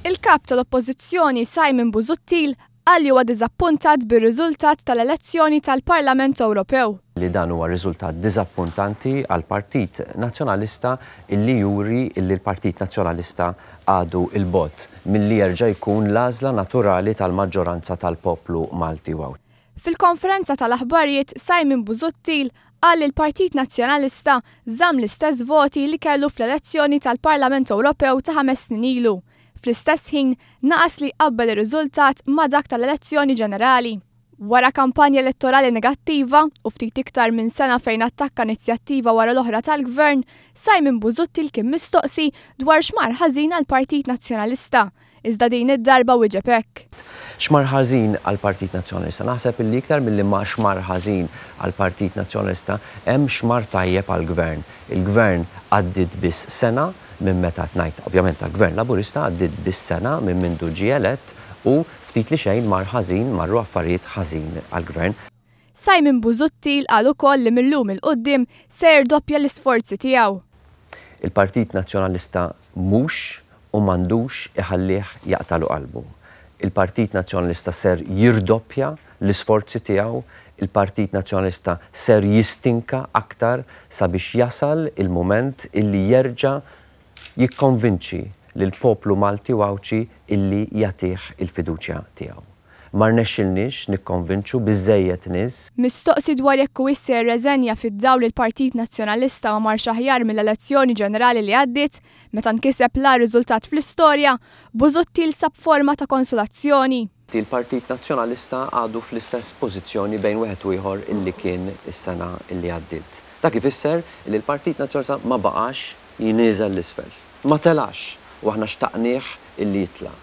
Il-Kap tal-Oppożizzjoni Simon Busuttil qal li huwa diżappuntat bir-riżultat tal-elezzjoni tal-Parlament Ewropew. Li dan huwa riżultat diżappuntanti għall-Partit Nazzjonalista illi juri illi l-Partit Nazzjonalista għadu 'l bogħod milli jerġa' jkun l-għażla naturali tal-maġġoranza tal-poplu Malti u Għawdxi. Fil-konferenza tal-aħbarijiet Simon Busuttil qal li l-Partit Nazzjonalista żamm l-istess voti li kellu fl-elezzjoni tal-Parlament Ewropew ta' ħames snin ilu. Fl-istess ħin naqas li jqabbel ir-riżultat ma' dak tal-elezzjoni ġenerali. Wara kampanja elettorali negattiva u ftit iktar minn sena fejn attakka inizjattiva wara l-oħra tal-Gvern, Simon Busuttil kien mistoqsi dwar x'mar ħażin għall-Partit Nazzjonalista. Iżda din id-darba wieġeb hekk. X'mar ħażin għall-Partit Nazzjonalista? Naħseb illi iktar milli ma x'mar ħażin għall-Partit Nazzjonalista, hemm x'mar tajjeb għall-Gvern. Il-Gvern għaddiet biss sena minn meta qed ngħid ovvjament għall-Gvern Laburista għaddiet biss sena minn mindu ġie elett u ftit li xejn mar ħażin, marru affarijiet ħażin għall-Gvern. Simon Busuttil qal ukoll li mil-lum 'il quddiem se jirdoppja l-isforzi tiegħu. Il-Partit Nazzjonalista mhux u m'għandux iħallih jaqtagħlu qalbu. Il-Partit Nazzjonalista ser jirdoppja l-isforzi tiegħu, il-Partit Nazzjonalista ser jistinka aktar sabiex jasal il-mument illi jerġa' jikkonvinċi lill-poplu Malti u Għawdxi illi jagħtih il-fiduċja tiegħu. Ma rnexxilniex nikkonvinċu biżżejjed nies. Mistoqsi dwar jekk huwiex se jirreżenja fid-dawl li l-Partit Nazzjonalista ma marx aħjar mill-elezzjoni ġenerali li għaddiet, meta nkiseb l-agħar riżultat fl-istorja, Busuttil sab forma ta' konsolazzjoni. Il-Partit Nazzjonalista għadu fl-istess pożizzjoni bejn wieħed u ieħor illi kien is-sena illi għaddiet. Dak ifisser illi l-Partit Nazzjonalista ma baqax jnieżel 'l isfel. Ma telax u aħna xtaqnieh illi jitla'.